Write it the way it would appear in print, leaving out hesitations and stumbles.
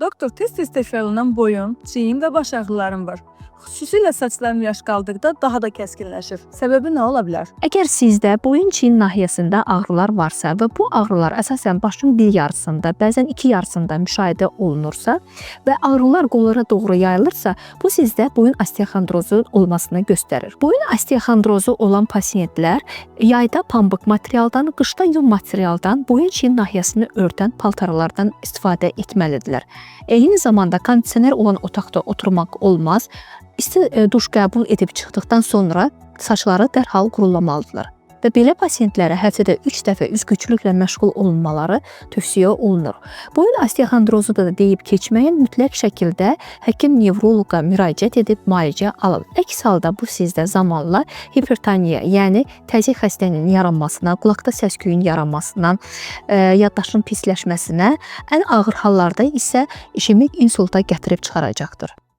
Doktor, tez-tez təkrarlanan boyun, çiyin və baş ağrılarım var. Xüsusilə saçlarım yaş qaldıqda daha da kəskinləşir. Səbəbi nə ola bilər? Əgər sizdə boyun çiyin nahiyəsində ağrılar varsa və bu ağrılar əsasən başın bir yarısında, bəzən iki yarısında müşahidə olunursa və ağrılar qollara doğru yayılırsa, bu sizdə boyun osteoxondrozu olmasını göstərir. Boyun osteoxondrozu olan pasientlər yayda pambıq materialdan, qışda yun materialdan boyun çiyin nahiyəsini örtən paltarlardan istifadə etməlidirlər. Eyni zamanda kondisioner olan otaqda oturmaq olmaz. İsti duş qəbul edib çıxdıqdan sonra saçları dərhal qurulamalıdırlar. Və belə pasientlərə həftədə 3 dəfə üzgüçülüklə məşğul olunmaları tövsiyə olunur. Boyun osteoxondrozu da deyib keçməyin, mütləq şəkildə həkim nevroloqa müraciət edib müalicə alın. Əks halda bu sizdə zamanla hipertoniya, yəni təzyiq xəstəliyinin yaranmasına, qulaqda səs-küyün yaranmasına, yaddaşın pisləşməsinə, ən ağır hallarda isə işemik insulta gətirib çıxaracaqdır.